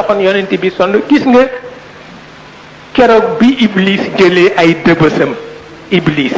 taxoon yonent bi sonn gis nga keroog bi iblis jëlee ay dëbësam iblis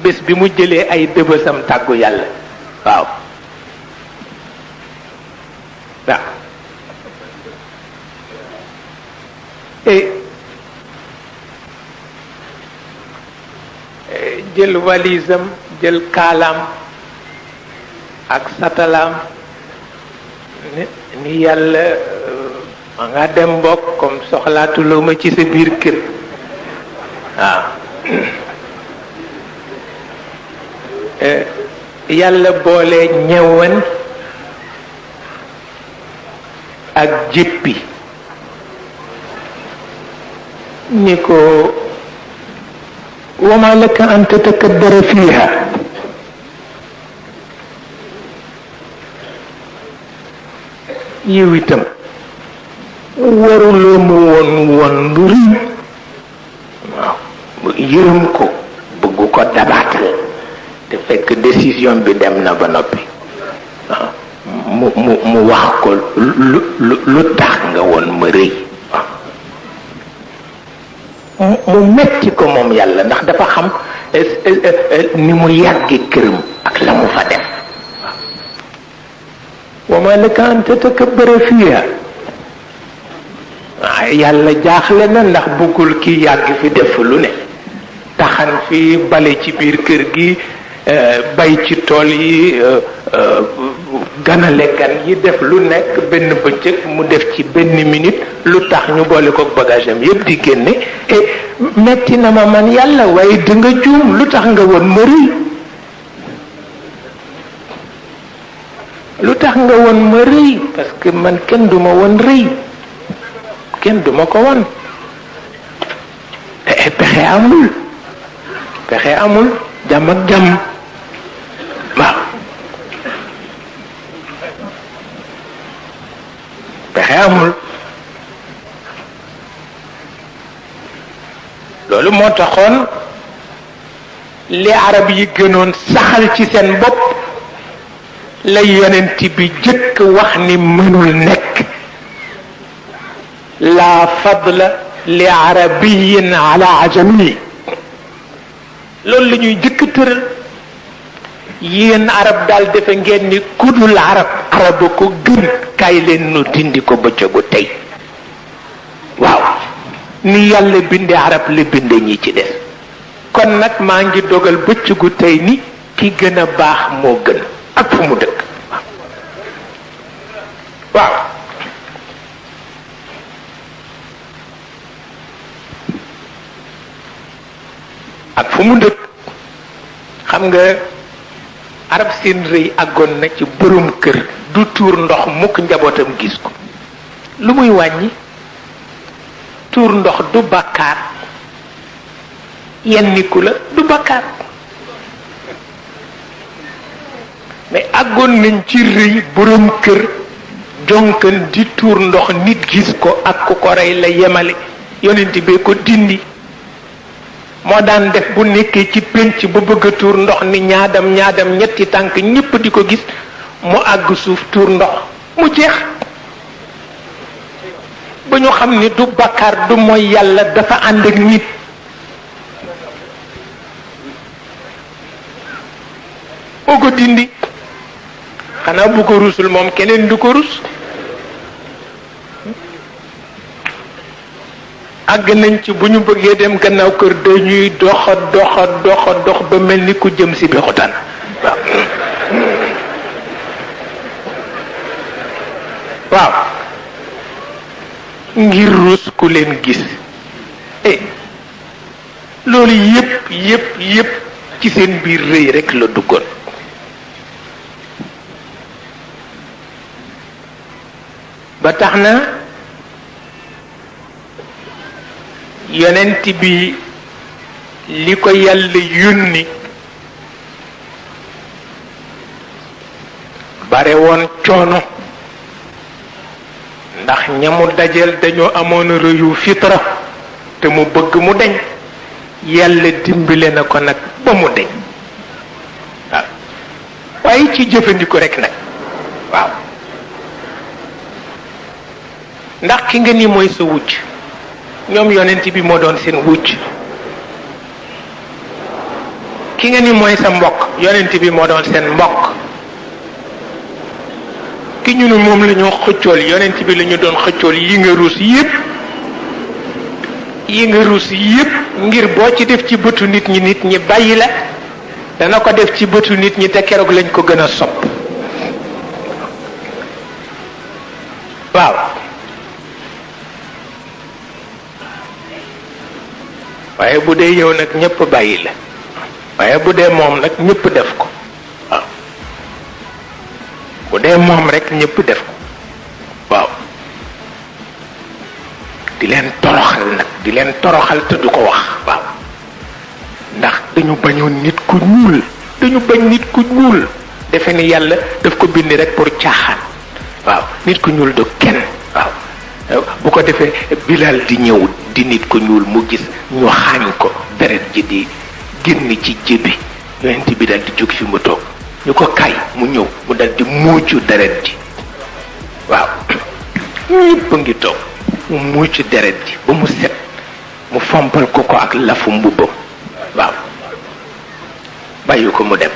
bés bi mu jëlee ay dëbësam tàggu yàlla waaw waaw jël walisam jël kaalaam ak satalaam ni yàlla ma nga dem mbokk comme soxlaatuloo ma ci sa biir kër waaw yàlla boole ñëwan ak jéppi ni ko wama laka an tatakabbara fiha yow itam waruloo mu woon lu rëy waaw yërëm ko bëgg ko dabaatal te fekk décision bi dem na ba noppi waaw mu wax ko lu tax nga woon ma rëy mu metti ko moom yàlla ndax dafa xam ni mu yàgge këram ak la mu fa def wa ma laka an tatakabbara fiha yàlla jaaxle na ndax bëggul ki yàgg fi def lu ne taxan fi bale ci biir kër gi bay ci tool yi ganale gan yi def lu nekk benn bëccëg mu def ci benn minute lu tax ñu boole ko bagage am yëpp di génne et metti na ma man yàlla waaye da nga juum lu tax nga woon ma rëy lu tax nga woon ma rëy parce que man kenn duma woon rëy kenn duma ko woon pexe amul jàmm ak jàmm waaw pexe amul loolu moo taxoon li arab yi gënoon saxal ci seen bopp la yonent bi jëkk wax ni mënul nekk la fadla li arabiyin ala ajami loolu la ñuy jëkk tëral yéen arab daal defe ngeen ni kudul arab ko gën kaay leen nu dindi ko bëccëgu tey waaw ni yàlla binde arab la binde ñi ci des kon nag maa ngi dogal bëccëgu tey ni ki gën a baax moo gën ak fu mu dëkk waaw ak fu mu dëkk xam nga arab seen rëy àggoon na ci borom kër du tuur ndox mukk njabootam gis ko lu muy wàññi tuur ndox du bàkkaar yenniku la du bàkkaar mais àggoon nañ ci rëy borom kër jonkan di tuur ndox nit gis ko ak ku ko rey la yemale yonent bee ko dindi moo daan def bu nekkee ci pénc ba bëgg a tuur ndox ni ñaadam ñetti tànk ñépp di ko gis mu àgg suuf tuur ndox mu jeex ba ñu xam ni du bakkaar du mooy yàlla dafa ànd ak nit moo ko dindi xanaa bu ko rusul moom keneen du ko rus àgg nañ ci bu ñu bëggee dem gannaaw kër dañuy doxa dox ba mel ni ku jëm si bi xutaan waaw ngir rus ku leen gis loolu yépp ci seen biir rëy rekk la duggoon ba tax na yonent bi li ko yàlla yónni bare woon coono ndax ñamu dajeel dañoo amoon rëyu fitra te mu bëgg mu deñ yàlla dimbale na ko nag ba mu deñ waaw waaye ci jëfandiku rekk nag waaw ndax ki nga ni mooy sa wujj ñoom yonent bi moo doon seen wujj ki nga ni mooy sa mbokk yonent bi moo doon seen mbokk ki ñu ne moom la ñu xëccool yonent bi la ñu doon xëccool yi nga ruus yépp ngir boo ci def ci bëtu nit ñi bàyyi la dana ko def ci bëtu nit ñi te keroog lañ ko gën a sopp waaw waaye bu dee yow nag ñépp bàyyi la waaye bu dee moom nag ñépp def ko waaw bu dee moom rek ñépp def ko waaw di leen toroxal te du ko wax waaw ndax dañu bañoon nit ku ñuul dañu bañ nit ku ñuul defe ni yàlla daf ko bind rek pour caaxaan waaw nit ku ñuul du kenn waaw bu ko defee Bilal di ñëw di nit ku ñuul mu gis ñu xaañ ko deret ji di génn ci jébi yonent bi dal di jóg fi mu toog ñu ko kay mu ñëw mu dal di muucu deret ji waaw ñëpp a ngi toog mu muucu deret ji ba mu set mu fompal ko ak lafu mbubbam waaw bàyyi ko mu dem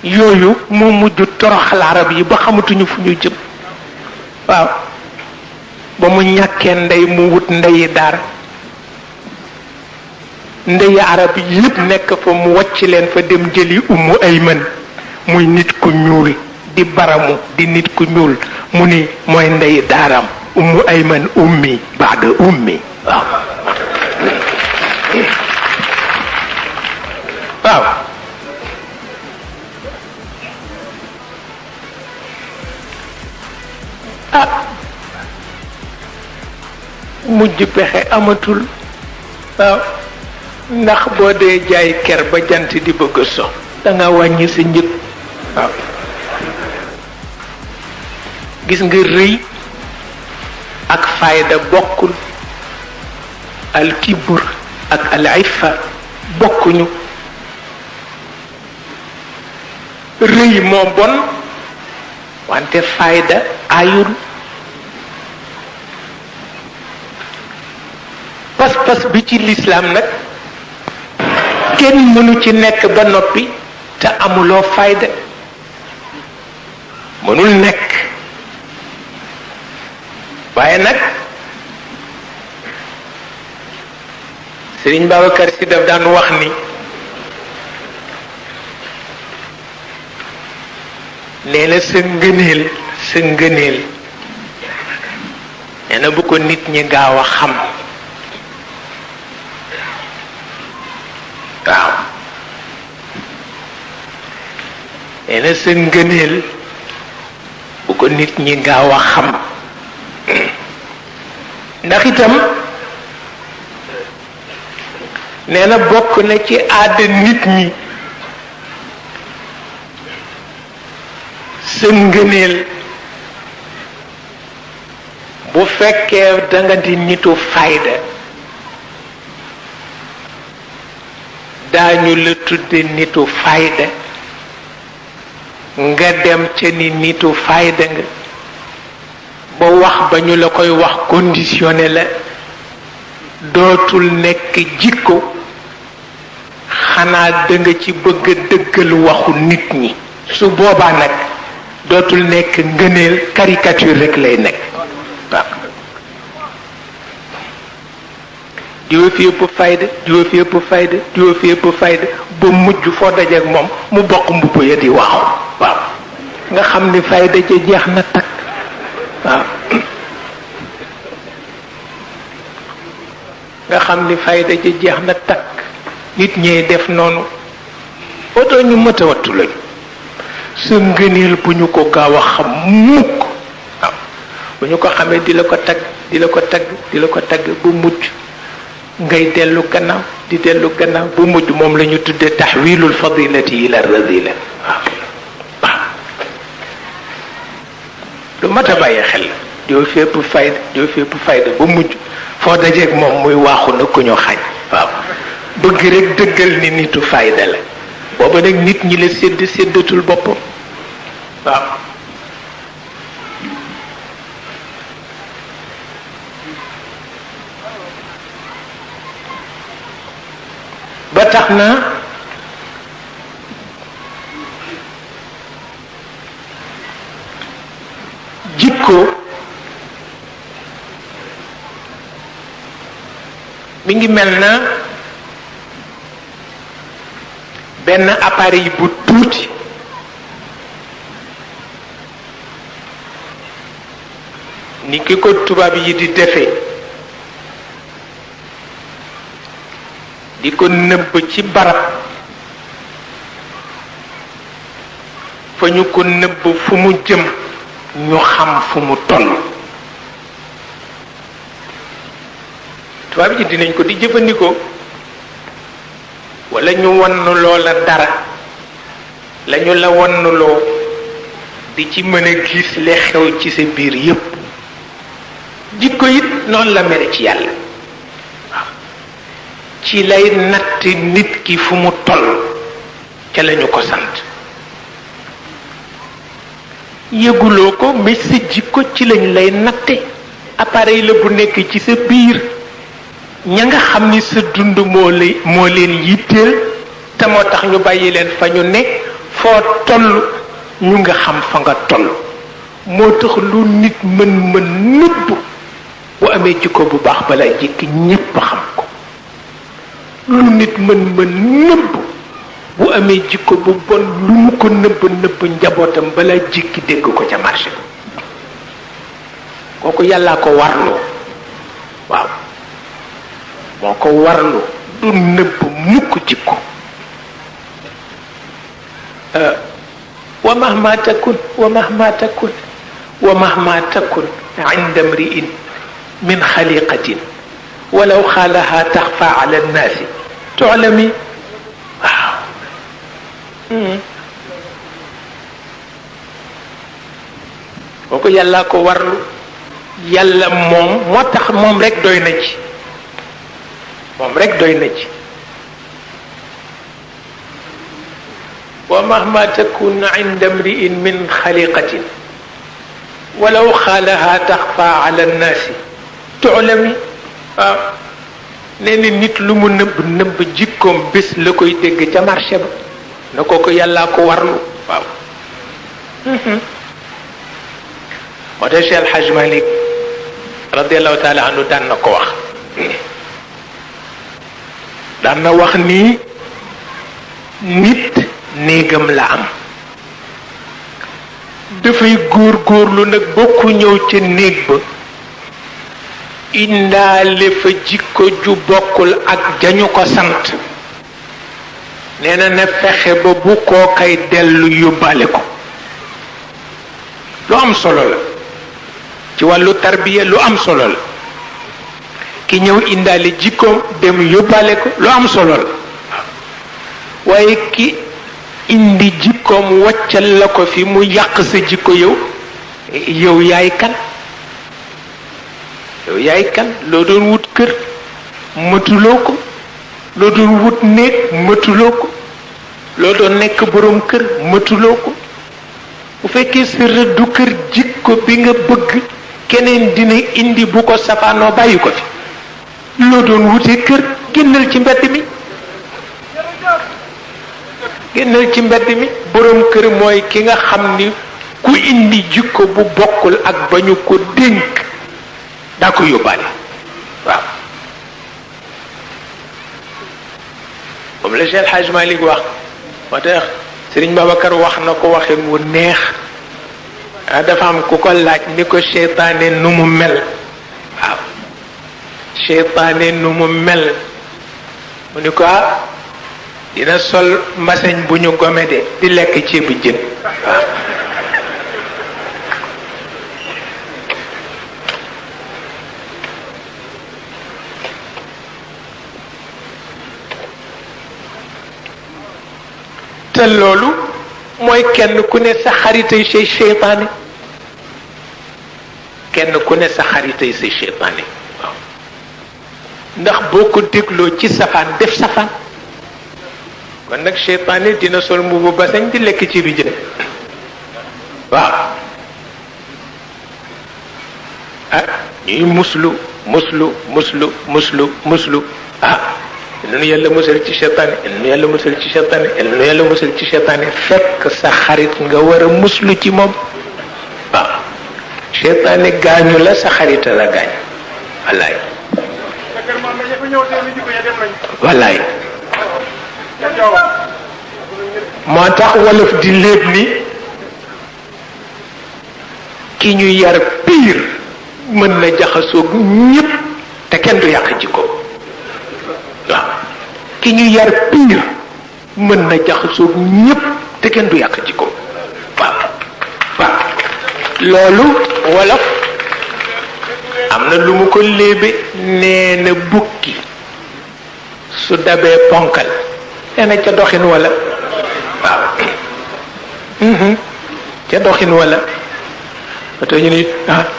yooyu moo mujj toroxal arab yi ba xamatuñu fu ñu jëm waaw ba mu ñàkkee ndey mu wut ndeyi daara ndeyi arab yépp nekk fa mu wàcc leen fa dem jëli Ummu Ayman muy nit ku ñuul di baramu di nit ku ñuul mu ni mooy ndeyi daaram Ummu Ayman ummi baada ummi waaw waaw mujj pexe amatul waaw ndax boo dee jaay ker ba jant di bëgg a so danga wàññi sa njëg waaw gis nga rëy ak fayda bokkul al kibur ak al iffa bokkuñu rëy moo bon wante fayda ayul pas-pas bi ci lislaam nag kenn mënu ci nekk ba noppi te amuloo fayda mënul nekk waaye nag Serigne Babacar Sy daf daan wax ni nee na sa ngëneel nee na bu ko nit ñi gaaw a xam waaw nee na sa ngëneel bu ko nit ñi gaaw a xam ndax itam nee na bokk na ci aada nit ñi sa ngëneel bu fekkee danga di nitu fayda daañu la tudde nitu fayda nga dem ca ni nitu fayda nga ba wax ba ñu la koy wax conditionné la dootul nekk jikko xanaa danga ci bëgg a dëggal waxu nit ñi su boobaa nag dootul nekk ngëneel caricature rek lay nekk waaw diwa fi ëpp fayda diwa fi ëpp fayda diwa fi ëpp fayda ba mujj foo dajeek moom mu bokk mbubb ya di waaxu waaw nga xam ni fayda ja jeex na takk waaw nga xam ni fayda ja jeex na takk nit ñee def noonu oto ñu mët a wattu lañu sa ngëneel bu ñu ko gaaw a xam mukk waaw bu ñu ko xamee di la ko tagg di la ko tagg di la ko tagg bu mujj ngay dellu gannaaw di dellu gannaaw bu mujj moom la ñu tuddee taxwilul fadilati ila radila waaw waaw lu mat a bàyyi xel diw fépp fayda diw fépp fayda bu mujj foo dajeeg moom muy waaxu na ku ñu xañ waaw bëgg rek dëggal ni nitu fayda la booba nag nit ñi la séddatul boppam waaw ba tax na jikko mi ngi mel na benn appareil bu tuuti ni ki ko tubaab yi di defee di ko nëbb ci barab fa ñu ko nëbb fu mu jëm ñu xam fu mu toll tubaab yi dinañ ko di jëfandikoo wala ñu wann loola dara lañu la wannuloo di ci mën a gis li xew ci sa biir yépp jikko it noonu la mel ci yàlla waaw ci lay natt nit ki fu mu toll ca lañu ko sant yëguloo ko mais sa jikko ci lañ lay natte appareil la bu nekk ci sa biir ña nga xam ni sa dund moo leen yitteel te moo tax ñu bàyyi leen fa ñu ne foo toll ñu nga xam fa nga toll moo tax lu nit mën nëbb bu amee jikko bu baax balaa jikki ñépp xam ko lu nit mën nëbb bu amee jikko bu bon lu mu ko nëbb njabootam balaa jikki dégg ko ca marché kooku yàllaa ko warloo waaw moo ko warlu du nëbb mukk jikko wa mahma takun inda mri'in min xaliqatin walaw xaalaha taxfa ala nnaasi tu'lami waaw kooku yàllaa ko warlu yàlla moom moo tax moom rek doy na ci wa mahma takun inda mri'in min xaliqatin walaw xaalaha taxfa ala nnaasi tu'lami waaw nee na nit lu mu nëbb jikkoom bés la koy dégg ca marché ba na ko yàllaa ko warlu waaw moo tax Cheikh El Hadj Malick radiallahu taala anhu daan na ko wax daan na wax ni nit néegam la am dafay góorgóorlu nag bokku ñëw ca néeg ba indaale fa jikko ju bokkul ak jañu ko sant nee na fexe ba bu koo kay dellu yóbbaale ko lu am solo la ci wàllu tarbiya lu am solo la ki ñëw indaale jikkoom dem yóbbaale ko lu am solo la waaye ki indi jikkoom waccal la ko fi mu yàq sa jikko yow yaay kan loo doon wut kër matuloo ko loo doon wut néeg matuloo ko loo doon nekk boroom kër matuloo ko bu fekkee sa rëddu kër jikko bi nga bëgg keneen dina indi bu ko safaanoo bàyyi ko fi loo doon wutee kër génnal ci mbedd mi boroom kër mooy ki nga xam ni ku indi jikko bu bokkul ak ba ñu ko dénk daa ko yóbbaale waaw moom la Cheikh El Hadj Malick wax moo tax Serigne Babacar wax na ko waxin wu neex dafa am ku ko laaj ni ko seytaane nu mu mel waaw seytaane nu mu mel mu ni ko dina sol mbaseñ bu ñu gomede di lekk ceebu jën waaw te loolu mooy kenn ku ne sa xaritay say seytaane waaw ndax boo ko dégloo ci safaan def safaan kon nag seytaane dina sol mbubu basañ di lekk ci bi jën waaw ñuy muslu nu yàlla musal ci seytaane nu yàlla musal ci seytaane nu yàlla musal ci seytaane fekk sa xarit nga war a muslu ci moom waaw seytaane gaañu la sa xarita la gaañ wallaay wallaay moo tax wolof di léeb ni ki ñu yar piir mën na jaxasoog ñépp te kenn du yàq jikko waaw ki ñu yar piir mën na jaxasoog ñépp te kenn du yàq jikko waaw waaw loolu wolof am na lu mu ko léebe nee na bukki su dabee ponkal nee na ca doxin wala waaw ca doxin wala oto ñu ni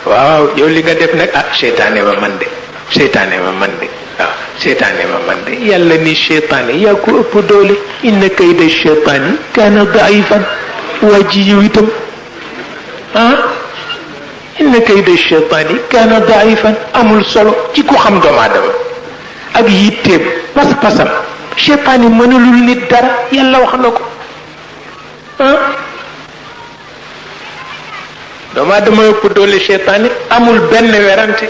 waaw yow li nga def nag seytaane ma man de seytaane ma man de waaw seytaane ma man de yàlla ni seytaane yaa ko ëpp doole inna kayda seytaani kaana daifan waa ji yow itam inna kayda seytaani kaana daifan amul solo ci ku xam doomu aadama ak yitteem pas-pasam seytaane mënulul nit dara yàlla wax na ko doomu aadama ëpp doole seytaane amul benn werante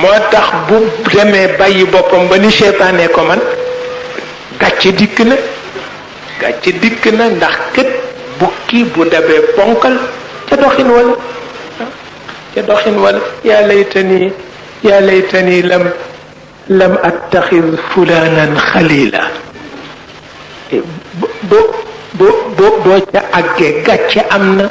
moo tax bu demee bàyyi boppam ba ni seytaane ko man gàcce dikk na ndax kët bukki bu dabee ponkal ca doxin wala yaa laytani lam attaxid fulanan xalila boo ca àggee gàcce am na